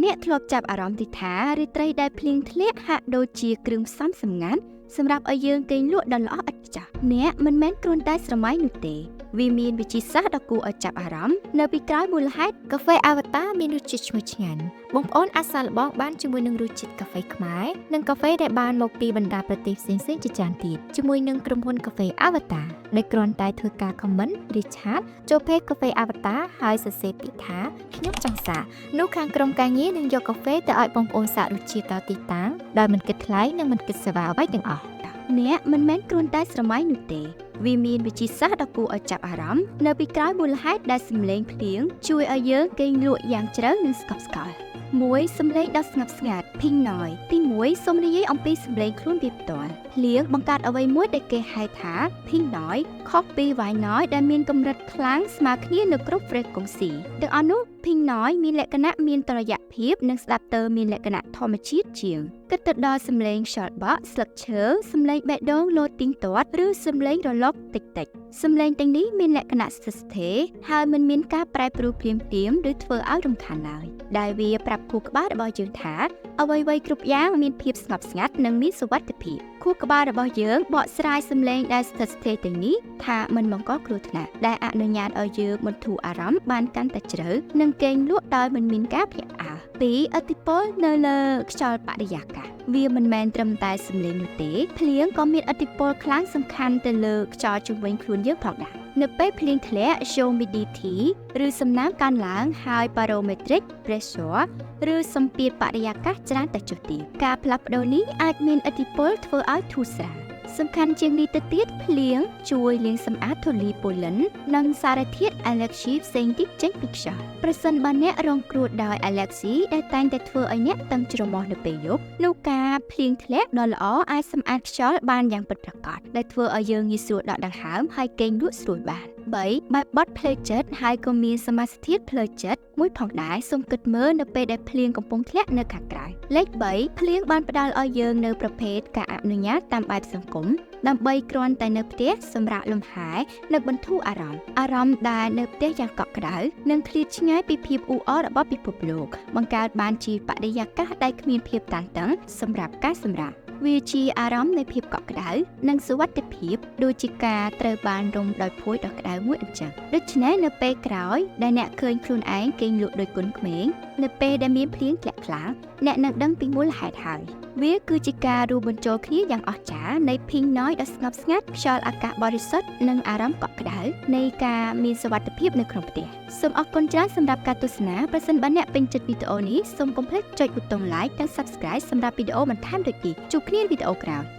អ្នកធ្លាប់ចាប់អារម្មណ៍ទីថារាត្រីដែលភ្លៀងធ្លាក់ហាក់ដូចជាគ្រឿងផ្សំសម្ងាត់សម្រាប់ឲ្យយើងគេងលក់ដ៏ល្អឥតខ្ចោះអ្នកមិនមែនគ្រាន់តែស្រមៃនោះទេវាមានវិធីសាស្ត្រដ៏គួរឲ្យចាប់អារម្មណ៍នៅពីក្រោយមូលហេតុ កាហ្វេអាវតាមានរសជាតិឈ្ងុយឆ្ងាញ់បងប្អូនអាចសាកល្បងបានជាមួយនឹងរសជាតិកាហ្វេខ្មែរនិងកាហ្វេដែលបានមកពីបណ្ដាប្រទេសផ្សេងៗជាច្រើនទៀតជាមួយនឹងក្រុមហ៊ុនកាហ្វេអាវតាដែលគ្រាន់តែធ្វើការ comment ឬ chat ចូល page កាហ្វេអាវតាហើយសរសេរពាក្យថាខ្ញុំចង់សាកនោះខាងក្រុមការងារនឹងយកកាហ្វេទៅឲ្យបងប្អូនសាករសជាតិដល់ទីតាំងដោយមិនគិតថ្លៃនិងមិនគិតសេវាអ្វីទាំងអស់ អ្នកមិនមែនគ្រាន់តែស្រមៃនោះទេវាមានវិធីសាស្ត្រដ៏គួរឲ្យចាប់អារម្មណ៍នៅពីក្រោយមូលហេតុដែលសំឡេងភ្លៀងជួយឲ្យយើងគេងលក់យ៉ាងជ្រៅនិងស្កប់ស្កល់មួយសំឡេងដ៏ស្ងប់ស្ងាត់ Pink Noise ទី1សូមនិយាយអំពីសំឡេងខ្លួនវាផ្ទាល់ភ្លៀងបង្កើតអ្វីមួយដែលគេហៅថា Pink Noise ខុសពី White Noise ដែលមានកម្រិតខ្លាំងស្មើគ្នានៅគ្រប់ frequency ទាំងអស់នោះ Pink Noise មានលក្ខណៈមានតុល្យភាពនិងស្ដាប់ទៅមានលក្ខណៈធម្មជាតិជាងគិតទៅដល់សំឡេងខ្យល់បក់ស្លឹកឈើសំឡេងបេះដូងលោតទៀងទាត់ឬសំឡេងរលកតិចតិចៗសំឡេងទាំងនេះមានលក្ខណៈស្ថិតស្ថេរហើយមិនមានការប្រែប្រួលភ្លាមៗឬធ្វើឲ្យរំខានឡើយដែលវាប្រាប់ខួរក្បាលរបស់យើងថាអ្វីៗគ្រប់យ៉ាងមានភាពស្ងប់ស្ងាត់និងមានសុវត្ថិភាពខួរក្បាលរបស់យើងបកស្រាយសំឡេងដែលស្ថិតស្ថេរទាំងនេះថាមិនបង្កគ្រោះថ្នាក់ដែលអនុញ្ញាតឲ្យយើងបន្ធូរអារម្មណ៍បានកាន់តែជ្រៅនិងគេងលក់ដោយមិនមានការភ្ញាក់ផ្អើលពីរឥទ្ធិពលនៅលើខ្យល់បរិយាកាសវាមិនមែនត្រឹមតែសំឡេងនោះទេភ្លៀងក៏មានឥទ្ធិពលខ្លាំងសំខាន់ទៅលើខ្យល់ជុំវិញខ្លួនយើងផងដែរនៅពេលភ្លៀងធ្លាក់ humidity ឬសំណើមកើនឡើងហើយ barometric pressure ឬសម្ពាធបរិយាកាសច្រើនតែចុះទាបការផ្លាស់ប្ដូរនេះអាចមានឥទ្ធិពលធ្វើឲ្យធូរស្រាលសំខាន់ជាងនេះទៅទៀតភ្លៀងជួយលាងសម្អាតធូលីប៉ូលិននិងសារធាតុអាឡែហ្ស៊ីផ្សេងទៀតចេញពីខ្យល់ប្រសិនបើអ្នករងគ្រោះដោយអាឡែហ្ស៊ីដែលតែងតែធ្វើឲ្យអ្នកតឹងច្រមុះនៅពេលយប់នោះការភ្លៀងធ្លាក់ដ៏ល្អអាចសម្អាតខ្យល់បានយ៉ាងពិតប្រាកដដែលធ្វើឲ្យយើងងាយស្រួលដកដង្ហើមហើយគេងលក់ស្រួលបាន3បែបបទផ្លូវចិត្តហើយក៏មានសមាសធាតុផ្លូវចិត្តមួយផងដែរសូមគិតមើលនៅពេលដែលភ្លៀងកំពុងធ្លាក់នៅខាងក្រៅលេខ3ភ្លៀងបានផ្ដល់ឲ្យយើងនៅប្រភេទការអនុញ្ញាតតាមបែបសង្គមដើម្បីគ្រាន់តែនៅផ្ទះសម្រាប់លំហែនិងបន្ធូរអារម្មណ៍អារម្មណ៍ដែលនៅផ្ទះយ៉ាងកក់ក្ដៅនិងឃ្លាតឆ្ងាយពីភាពអ៊ូអររបស់ពិភពលោកបង្កើតបានជាបរិយាកាសដែលគ្មានភាពតានតឹងសម្រាប់ការសម្រាកវាជាអារម្មណ៍នៃភាពកក់ក្ដៅនិងសុវត្ថិភាពដូចជាការត្រូវបានរុំដោយភួយដ៏ក្ដៅមួយអញ្ចឹងដូច្នេះនៅពេលក្រោយដែលអ្នកឃើញខ្លួនឯងគេងលក់ដូចកូនក្មេងនៅពេលដែលមានភ្លៀងធ្លាក់ខ្លាំងអ្នកនឹងដឹងពីមូលហេតុហើយវាគឺជាការរួមបញ្ចូលគ្នាយ៉ាងអស្ចារ្យនៃ pink noise ដ៏ស្ងប់ស្ងាត់ខ្យល់អាកាសបរិសុទ្ធនិងអារម្មណ៍កក់ក្ដៅនៃការមានសុវត្ថិភាពនៅក្នុងផ្ទះសូមអរគុណច្រើនសម្រាប់ការទស្សនាប្រសិនបើអ្នកពេញចិត្តវីដេអូនេះសូមកុំភ្លេចចុចប៊ូតុង like និង subscribe សម្រាប់វីដេអូបន្ថែមដូចនេះជួបគ្នាវីដេអូក្រោយ។